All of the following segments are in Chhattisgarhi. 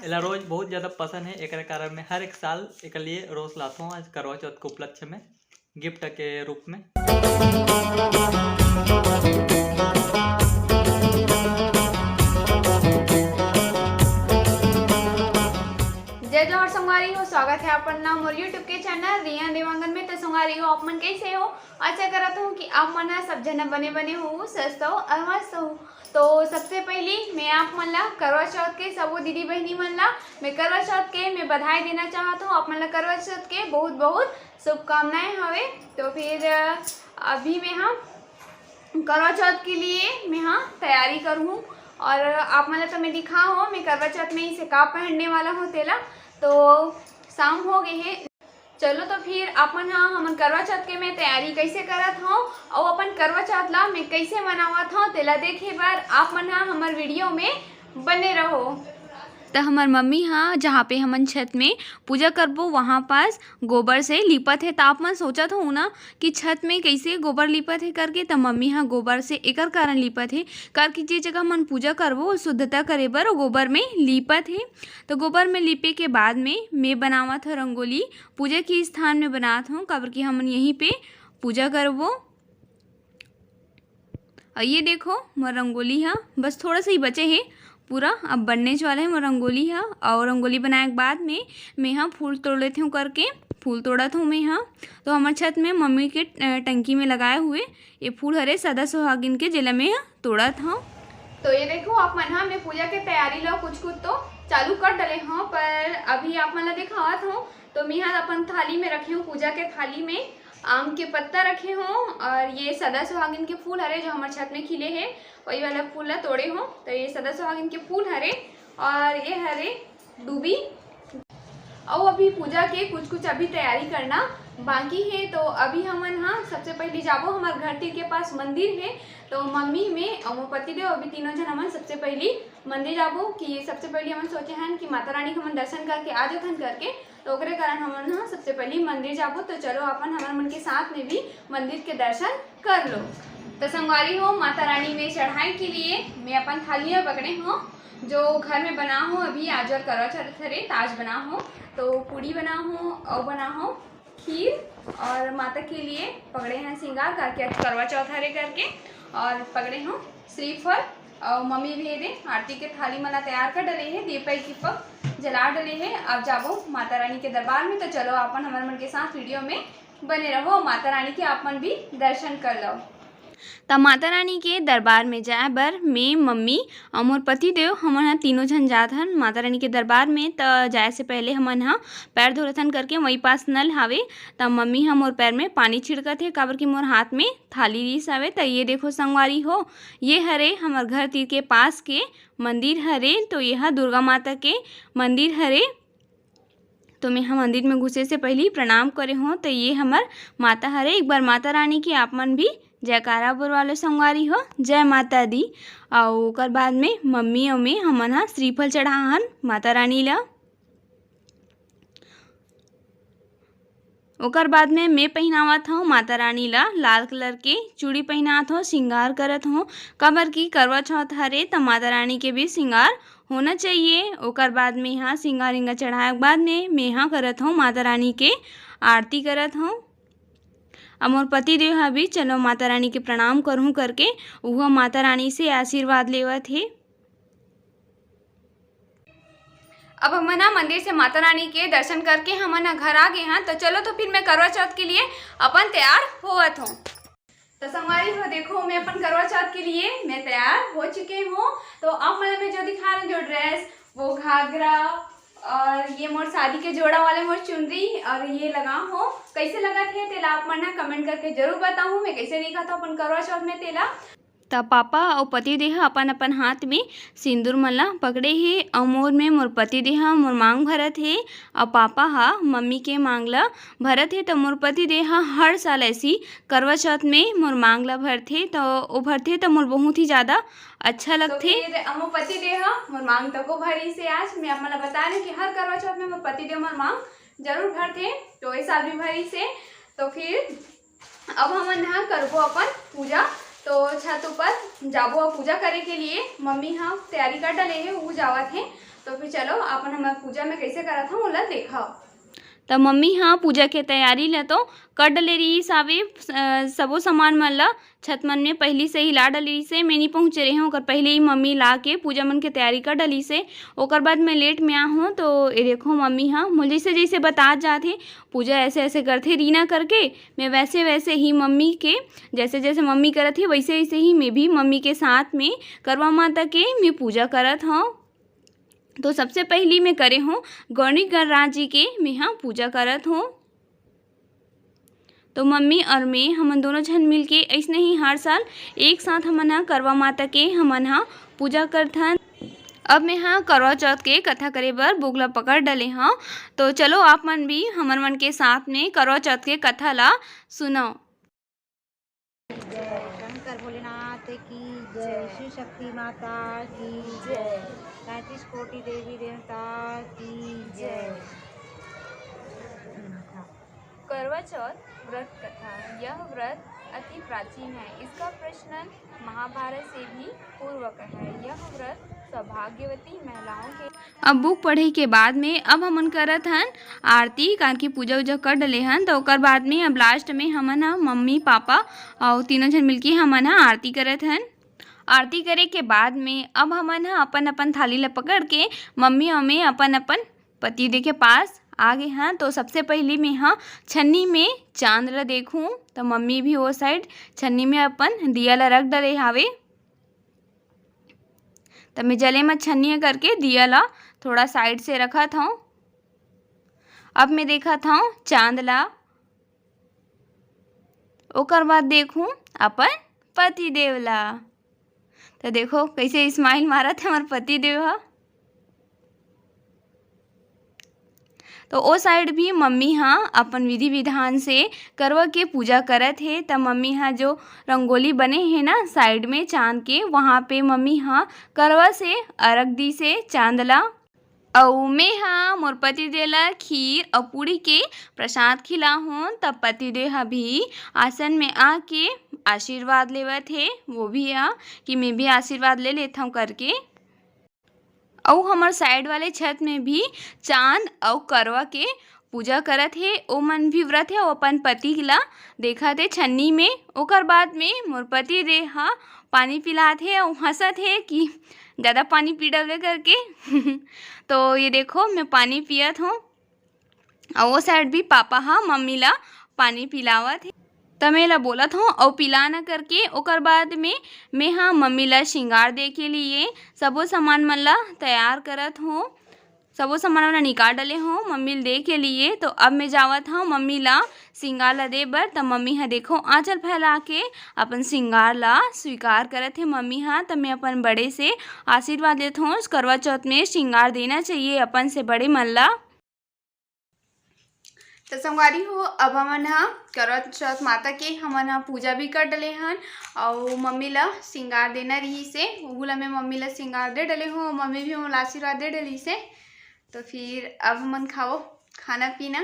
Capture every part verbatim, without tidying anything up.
एला रोज बहुत ज्यादा पसंद है, एकर कारण मैं हर एक साल एकर लिए रोज लाथों आज करवा चौथ के उपलक्ष्य में गिफ्ट के रूप में। जय जोहार संगवारी हो, स्वागत है आप मन ला मोर YouTube के चैनल रिया देवांगन में। तो संगवारी हो, आप मन कैसे हो? आशा करत हूँ कि आप मन ह सब झन बने बने हो, स्वस्थ हो और मस्त हो। तो सबसे पहली मैं आप मन ला करवा चौथ के सबो दीदी बहिनी मन ला मैं करवा चौथ के मैं बधाई देना चाहत हूँ। आप मन ला करवा चौथ के बहुत बहुत शुभकामनाएं हवे। तो फिर अभी मैं हम करवा चौथ के लिए मैं हाँ तैयारी करूँ और आप मन ला तो मैं दिखा हो मैं करवा चौथ में इसे का पहनने वाला हूँ तेला। तो शाम हो गए है। चलो तो फिर आप मन हा हमन करवा चौथ के मैं तैयारी कैसे करत हूँ और अपन करवा चौथ ला मैं कैसे मनावत हूँ तेला देखे बर आप मन हा हमर वीडियो में बने रहो। त हमर मम्मी हा जहाँ पे हमन छत में पूजा करबो वहाँ पास गोबर से लीपत हे। त आप मन सोचत हो ना कि छत में कैसे गोबर लीपत हे करके, त मम्मी हा गोबर से एकर कारण लीपत हे करके जे जगह हमन पूजा करबो वो शुद्धता करे बर वो गोबर में लीपत हे। तो गोबर में लीपे के बाद में मैं बनावत हूँ रंगोली। पूजा के स्थान में बनात हूँ काबर कि हमन यहीं पे पूजा करबो। और ये देखो मोर रंगोली हा बस थोड़ा सा ही बचे हे, पूरा अब बनने वाला है मोर रंगोली हा। और रंगोली बनाए के बाद में मैं हा फूल तोड़ लेती हूँ करके फूल तोड़त हूँ मैं हा। तो हमर छत में मम्मी के टंकी में लगाए हुए ये फूल हरे सदा सुहागिन के, जेला मैं हा तोड़त हूँ। तो ये देखो आप मन हा मैं पूजा के तैयारी ला कुछ कुछ तो चालू कर डले हूँ, पर अभी आप मन ला दिखावत हूँ। तो मैं हा अपन थाली में रखे हूँ पूजा के थाली में आम के पत्ता रखे हो और ये सदा सुहागिन के फूल हरे जो हमर छत में खिले हे, वही वाला फूल ला तोड़े हो। तो ये सदा सुहागिन के फूल हरे और ये हरे दूबी। और अभी पूजा के कुछ कुछ अभी तैयारी करना बाकी है। तो अभी हमन हा सबसे पहले जाबो हमर घर तीर के पास मंदिर है। तो मम्मी में और मोर पति देव अभी तीनों जन हमन सबसे पहले मंदिर जाबो कि सबसे पहले हमन सोचे हन कि माता रानी के हमन दर्शन करके आ जथन करके। तो ओकरे कारण हमन ह सबसे पहली मंदिर जाबो। तो चलो अपन हमर मन के साथ में भी मंदिर के दर्शन कर लो। तो संगवारी हो माता रानी में चढ़ाई के लिए मैं अपन थालियाँ पकड़े हूँ जो घर में बना हूँ। अभी आज और करवा चौथ हरे त आज बना हूँ तो पूड़ी बना हूँ और बना हूँ खीर और माता के लिए पकड़े हैं श्रृंगार करके आज करवा चौथ हरे करके और पकड़े हूँ श्रीफल और मम्मी भी दे आरती के थाली मन ला तैयार कर डले हे, दीपक दीपक जला डले हे। अब जाबो माता रानी के दरबार में। तो चलो अपन हमर मन के साथ वीडियो में बने रहो, माता रानी के आप मन भी दर्शन कर लो। त माता रानी के दरबार में जाए बर मैं मम्मी और मोर पति देव हमन ह तीनों झन जात हन माता रानी के दरबार में। त जाए से पहले हमन ह पैर धोरथन करके वही पास नल हावे। त मम्मी ह मोर पैर में पानी छिड़कत हे काबर कि मोर हाथ में थाली रिस हवे। त ये देखो संगवारी हो, ये हरे हमर घर तीर के पास के मंदिर हरे। तो ये ह दुर्गा माता के मंदिर हरे। तो मैं ह मंदिर में घुसे से पहली प्रणाम करे हों। तो ये हमर माता हरे। एक बार माता रानी के आप मन भी जयकारा बोलवा लो संगवारी हो, जय माता दी। और ओकर बाद में मम्मी और मैं हमन ह श्रीफल चढ़ा हन माता रानी ला। ओकर बाद में मैं पहिनावत हूँ माता रानी ला लाल कलर के चूड़ी पहिनात हूँ, श्रृंगार करत हूँ, काबर कि करवा चौथ हरे त माता रानी के भी श्रृंगार होना चाहिए। ओकर बाद में यहाँ श्रृंगार इंगा चढ़ाए के बाद में मैं यहाँ करत हूँ माता रानी के आरती करत हूँ। अब मोर पति देव हा भी चलो माता रानी के प्रणाम करहूँ करके वह माता रानी से आशीर्वाद लेवत हे। अब हमन ह मंदिर से माता रानी के दर्शन करके हमन ह घर आ गए हैं। तो चलो तो फिर मैं करवा चौथ के लिए अपन तैयार होवत हूँ। तो संगवारी हो देखो मैं अपन करवा चौथ के लिए मैं तैयार हो चुके हूँ। तो आप मन मैं जो दिखा रहे जो ड्रेस वो घाघरा और ये मोर शादी के जोड़ा वाले मोर चुनरी और ये लगा हो कैसे लगत हे तेला आप मन ह कमेंट करके जरूर बताऊँ मैं कैसे दिखा था अपन करवा चौथ में तेला। त पापा अउ पति देह अपन अपन हाथ में सिंदूर मन ला पकड़े हे अउ मोर में मोर पति देह मोर मांग भरत हे अउ पापा हा मम्मी के मांग ला भरत हे। त मोर पति देह हर साल ऐसी करवा चौथ में मोर मांग ला भरथे त ओ भरथे त मोर बहुत ही ज्यादा अच्छा तो लगथे। फिर मोर पति देह मोर मांग तको भरी से आज मैं आप मन ला बता रही कि हर करवा चौथ में मोर पति देह मोर मांग जरूर भरथे। तो इस साल भी भरी से तो फिर अब हमन ह करबो अपन पूजा। तो छत ऊपर जाबो अउ पूजा करे के लिए मम्मी ह तैयारी कर डले हे, ऊ जावत हे। तो फिर चलो, अपन हमर पूजा में कैसे करत हन, ओला देखव। त मम्मी ह पूजा के तैयारी ल तो कर डले रहिस हावे, अ, सबो सामान मन ल छत मन में पहिली से ही ला डले रहिस हे। मैं नी पहुँचे रहे हूँ, ओकर पहले ही मम्मी ला के पूजा मन के तैयारी कर डलिस हे। ओकर बाद मैं लेट में आ हूँ, तो ये देखो मम्मी ह मोला जैसे जैसे बतात जात हे, पूजा ऐसे ऐसे करथे रीना करके, मैं वैसे वैसे ही मम्मी के, जैसे जैसे मम्मी करत हे वैसे वैसे ही मैं भी मम्मी के साथ में करवा माता के मैं पूजा करत हूँ। तो सबसे पहली मैं करे हूँ गौरी गणराज जी के मैं ह पूजा करत हूँ। तो मम्मी और मैं हमन दोनों झन मिलके ऐसने ही हर साल एक साथ हमन ह करवा माता के हमन ह पूजा करथन। अब मैं ह करवा चौथ के कथा करे बर बुक ल पकड़ डले हव। तो चलो आप मन भी हमर मन के साथ में करवा चौथ के कथा ला सुनव। जय शंकर भोलेनाथ की जय, शिव शक्ति माता की जय, पैंतीस कोटि देवी देवता की जय। करवा चौथ व्रत कथा। यह व्रत अति प्राचीन है। इसका प्रचलन महाभारत से भी पूर्व का है। यह व्रत सौभाग्यवती महिलाओं के अब बुक पढ़े के बाद में अब हमन करत हन आरती, कान की पूजा उजा कर डले हन, तो ओकर बाद में अब लास्ट में हमन ह मम्मी पापा अउ तीनों झन मिलके हमन ह आरती करत हन। आरती करे के बाद में अब हमन ह अपन अपन थाली ला पकड़ के मम्मी अउ मैं अपन अपन पति देव के पास आ गे हन। तो सबसे पहली मैं ह छन्नी में चांद ला देखूं, तो मम्मी भी वो साइड छन्नी में अपन दिया ला रख डले हावे। त मैं जले म छन्नी करके दिया ला थोड़ा साइड से रखत हूँ। अब मैं देखत हूँ चांद ला, ओकर बाद देखूँ अपन पति देव ला। तो देखो कैसे स्माइल मारत है हमार पति देव ह। तो ओ साइड भी मम्मी ह अपन विधि विधान से करवा के पूजा करत हे। त मम्मी ह जो रंगोली बने हे ना साइड में चांद के, वहाँ पे मम्मी ह करवा से अरग दिस हे चांद ला। अउ मैं ह मोर पति देव ला खीर अउ पूड़ी के प्रसाद खिलाहूँ। तब पति देव ह भी आसन में आके आशीर्वाद लेवत हे, वो भी ह कि मैं भी आशीर्वाद ले लेथव करके। अउ हमर साइड वाले छत में भी चांद अउ करवा के पूजा करत हे। ओमन भी व्रत हे, अउ अपन पति ला देखत हे छन्नी में। ओकर बाद में मोर पति देव ह पानी पिलात हे अउ हंसत हे कि ज़्यादा पानी पी डबे करके। तो ये देखो, मैं पानी पियत हूँ। अउ वो साइड भी पापा ह मम्मी ला पानी पिलावत हे। त मैं ला बोलत हूँ अउ पिला न करके, ओकर बाद में मैं ह मम्मी ला श्रृंगार दे के लिए सबो सामान मन ला तैयार करत हूँ। सबो सामान मन ला निकाल डले हूँ मम्मी ला दे के लिए। तो अब मैं जावत हूँ मम्मी ला श्रृंगार ला दे बर। त मम्मी ह देखो आंचल फैला के अपन श्रृंगार ला स्वीकार करत हे मम्मी ह। त मैं अपन बड़े से आशीर्वाद लेत हूँ, करवा चौथ में श्रृंगार देना चाहिए अपन से बड़े मन ला। तो संगवारी हो, अब हमन ह करवा चौथ माता के हमन ह पूजा भी कर डले हन, अउ मम्मी ला श्रृंगार देना रहिस हे, उहू ला मैं मम्मी ला श्रृंगार दे डले हूँ, मम्मी भी मोला आशीर्वाद दे डलिस हे। तो फिर अब हमन खाओ खाना पीना,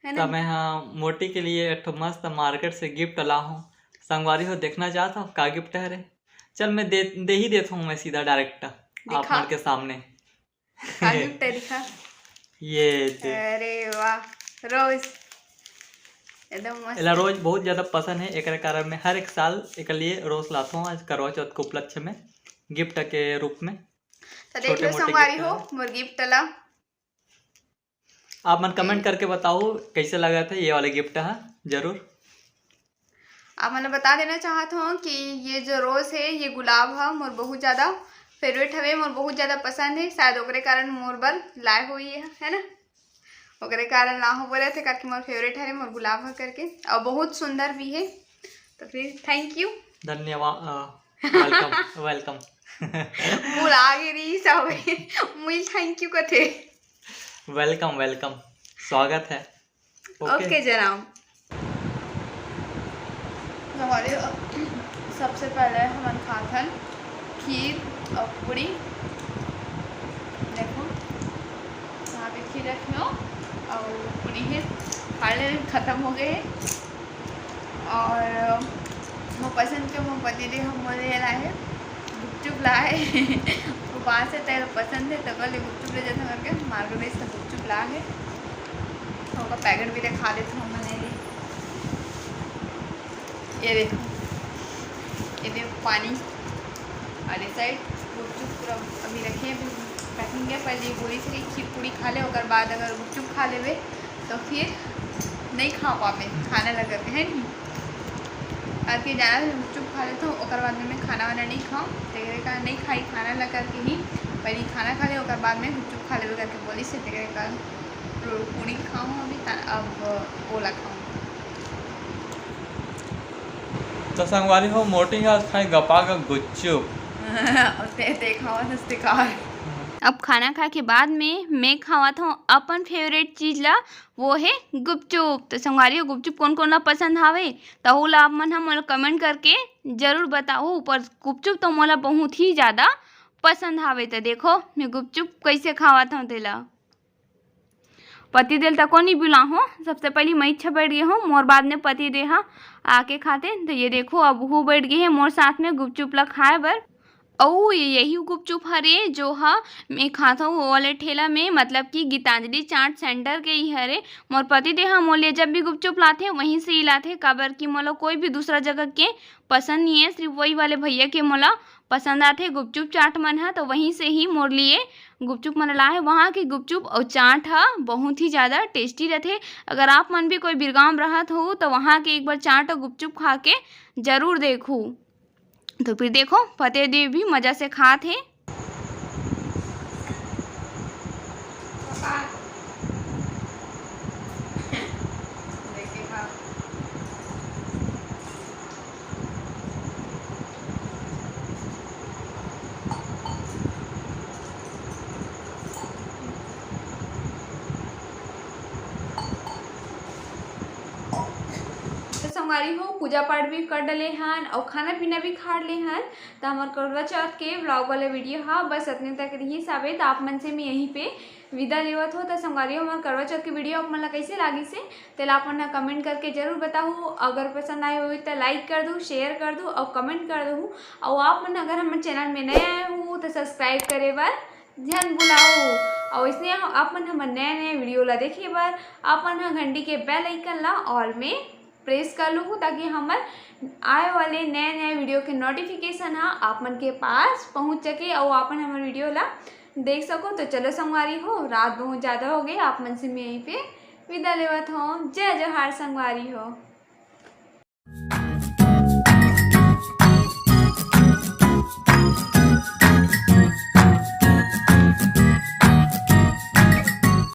है ना? तो मैं ह मोटी के लिए एक ठो मस्त मार्केट से गिफ्ट ला हूँ। संगवारी हो, देखना चाहत हो का गिफ्ट है रे? चल मैं दे, दे ही देता हूँ मैं सीधा डायरेक्ट आप दिखा। मन के सामने। का गिफ्ट है, दिखा। ये दे। अरे वाह, रोज, एकदम मस्त। एला रोज बहुत ज्यादा पसंद है, एकर कारण मैं हर एक साल एकर लिए रोज लाता हूँ। आज करवा चौथ के उपलक्ष्य में गिफ्ट के रूप में तो देख लो छोटे मोटे संगवारी गिफ्ट हो, है। मोर गिफ्ट ला आप मन कमेंट ये करके बताओ कैसे लगा था ये वाला गिफ्ट है, जरूर। आप मन बता देना चाहत हूँ कि ये जो रोज है, ये गुलाब है, मोर बहुत ज्यादा फेवरेट हवे, मोर बहुत ज्यादा पसंद है, शायद ओकरे कारण मोर बर लाए हो ये, है ना? ओकरे कारण ला हो बोले थे, काकि मोर फेवरेट हरे, मोर गुलाब है करके, और बहुत सुंदर भी है। तो फिर थैंक यू। धन्यवाद, अ, वेलकम, वेलकम। भुला गे रही सब। मुझे थैंक यू कथे। वेलकम, वेलकम, स्वागत है। ओके। ओके जनाब। हमारे, अ, सबसे पहले हमन खाथन खीर और पूड़ी। देखो, यहाँ पे खीर रखे हो और पूड़ी है, खा ले, खत्म हो गए। और मोर पसंद के मोर पति देव ह मोर लिए लाए हे, गुपचुप लाए हे। वो पास हे, तेला पसंद हे, त कल गुपचुप ले जाथन करके मार्केट से गुपचुप ला हे। ओकर पैकेट भी दिखा देथन हमन। ये देखो, ये देखो पानी, और ये साइड गुपचुप पूरा अभी रखे हैं, अभी पैकिंग है। पहले ये बोली थी कि खीर पूरी खा ले, ओकर बाद अगर गुपचुप खा लेवे तो फिर नहीं खा पावे, खाना लगा के, है नहीं? और फिर जाना था गुपचुप खा लेता हूँ, ओकर बाद में मैं खाना वाना नहीं खाऊँ, तेरे का नहीं खाई खाना लगा के ही, पहले खाना खा ले, ओकर बाद में गुपचुप खा लेवे करके बोली से, तेरे का रो-, पूरी खाऊँ अभी, ता-, अब ओला खाऊँ। तो संगवारी हो, मोटी ह आज खाए गपा का गुपचुप। ते, ते खावा था, ते खा। अब खाना खा के बाद में मैं खावत हूँ अपन फेवरेट चीज ला, वो है गुपचुप। तो संगवारी हो, गुपचुप कोन कोन ला पसंद हावे, तहू ला आप मन ह मोला कमेंट करके जरूर बताओ। पर गुपचुप तो मोला बहुत ही ज्यादा पसंद हावे। तो देखो मैं गुपचुप कैसे खावत हूँ तेला। पति देव ल तको नहीं बुलाहूँ, सबसे पहले मैं इच्छा बैठ गई हूँ, मोर बाद में पति देव ह आके खाते। तो ये देखो, अब वो बैठ गए हैं मोर साथ में गुपचुप ला खाए बर। अउ ये यही गुपचुप हरे जो ह मैं खात हूँ वो वाले ठेला में, मतलब कि गीतांजलि चाट सेंटर के ही हरे। मोर पति देव ह मोर लिए जब भी गुपचुप लाथे, वहीं से ही लाथे, काबर कि मोला कोई भी दूसरा जगह के पसंद नहीं है, सिर्फ वही वाले भैया के मोला पसंद आथे गुपचुप चाट मन ह। तो वहीं से ही मोर लिए गुपचुप मन ला हे। वहाँ के गुपचुप अउ चाट ह बहुत ही ज़्यादा टेस्टी रथे। अगर आप मन भी कोई बिरगांव रहत हो तो वहाँ के एक बार चाट अउ गुपचुप खा के जरूर देखू। तो फिर देखो, पति देव भी मजा से खात हे। तो संगवारी हो, पूजा पाठ भी कर डले हन और खाना पीना भी खा ले हन। तो हमार करवा चौथ के व्लॉग वाला वीडियो हा बस इतने तक रही साबे। तो आप मन से मैं यहीं पे विदा लेवत हो। तो संगवारी हो, हमार करवा चौथ के वीडियो आप मन ला कैसे लागिस हे, तेला आप मन ह कमेंट करके जरूर बताहू। अगर पसंद आए होही तो लाइक कर दू, शेयर कर दू और कमेंट कर दू। और आप मन अगर हमारे चैनल में नए आए हो तो सब्सक्राइब करे बर झन भुलाहू। और इसने आप मन हमर नए नए वीडियो ला देखे बर आप मन ह घंटी के बेल आइकन ला ऑल में प्रेस कर लूहू, ताकि हमर आए वाले नए नए वीडियो के नोटिफिकेशन हा आप मन के पास पहुँच सके और आप मन हमर वीडियो ला देख सको। तो चलो संगवारी हो, रात बहुत ज़्यादा हो गई, आप मन से मैं यहीं पे विदा लेवत हूँ। जय जोहार संगवारी हो।